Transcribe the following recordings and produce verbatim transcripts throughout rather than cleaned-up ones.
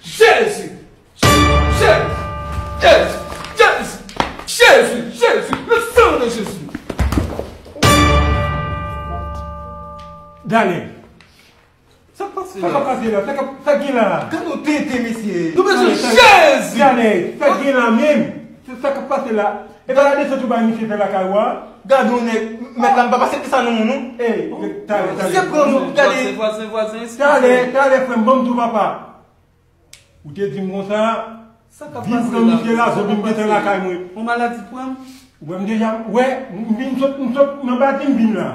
Jezi! Jezi! Jezi! Jezi! Jezi! Jezi! Le sang de Jésus! Dale! Sa k pase la? Sa k ap pase la? Sa k ap, sa k gen la? Gade yon tenten, mesye. Nou bezwen Jezi! Gade, sa k gen la menm? Se sa k ap pase la? E pa la desann ou bay misye fè lakay ou a? Gade yon nèg, mèt la, m pa pase ki sa nan moun ou. Ey, talè, talè. Se pran nou, gade. Vwazen, vwazen, vwazen, eskize. Talè, talè, frè m, ban m di w papa. Ou te di m konsa, sa k ap vin pase pran la? Misye la, zòt vin gentan lakay mwen. Yon maladi pran m. Ou wè m deja, wè, m vin sot, m sot nan bati m vin la.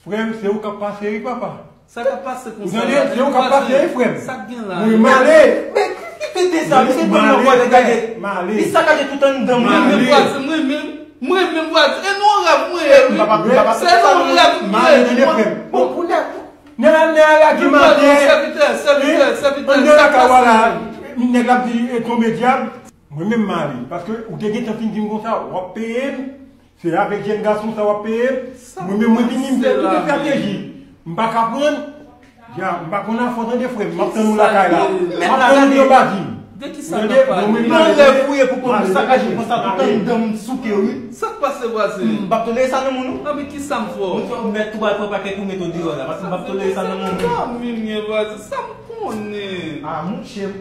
Frè m, se ou k ap pase, wi, papa. Sa k ap pase konsa la? Ou tande? Se ou k ap pase, wi, frè m. Sa k gen la? Mwen m ale. Men kite sa, misye pran nan vwazen, gade. M ale. Li sakaje tout anndan mwen. Mwen menm vwazen, mwen menm, mwen menm vwazen. E nan yon rèv mwen ye, wi. Se nan yon rèv mwen ye. M ale, tande, frè m. Bon, kounye a, Nè a, nè a lage matè. Sèvitè, sèvitè, sèvitè, anndan lakay ou a la, nèg la ap di, e, tonbe dyab. Mwen menm m ale, paske ou te gentan fin di m konsa, w ap peye m, se avèk jèn gason sa w ap peye m. Mwen menm mwen vini, m fè tout estrateji. M pa ka pran, ya, m pa konn afò tande frè m, m ap tann ou lakay la. M ap tann ou nan bati m. De ki sa n ap pale? Nan lè fouye pou kont nou sakaje konsa, tout anndan m souke, wi. Sa k pase, vwazen? M p ap tolere sa nan moun ou. Anben, ki sa m fè w? Ou mèt tou al pran pakèt ou mete w deyò la, paske m p ap tolere sa nan moun ou. Sa m ye, vwazen, sa m konnen. A, mouche m.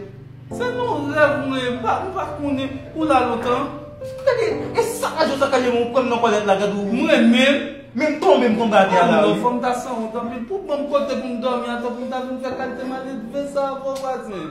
Se nan rèv mwen, m pa, m pa konnen. Ou la lontan? Gade, e sakaje w sakaje mwen, ou pran m nan kòlèt la, gade ou. Mwen menm? Men m tonbe, m tonbe atè a la, wi. Fò m ta sanwont anpil. Pou ban m kote pou m dòmi atò, pou m ta vin fè kalite maledve sa avè w, vwazen.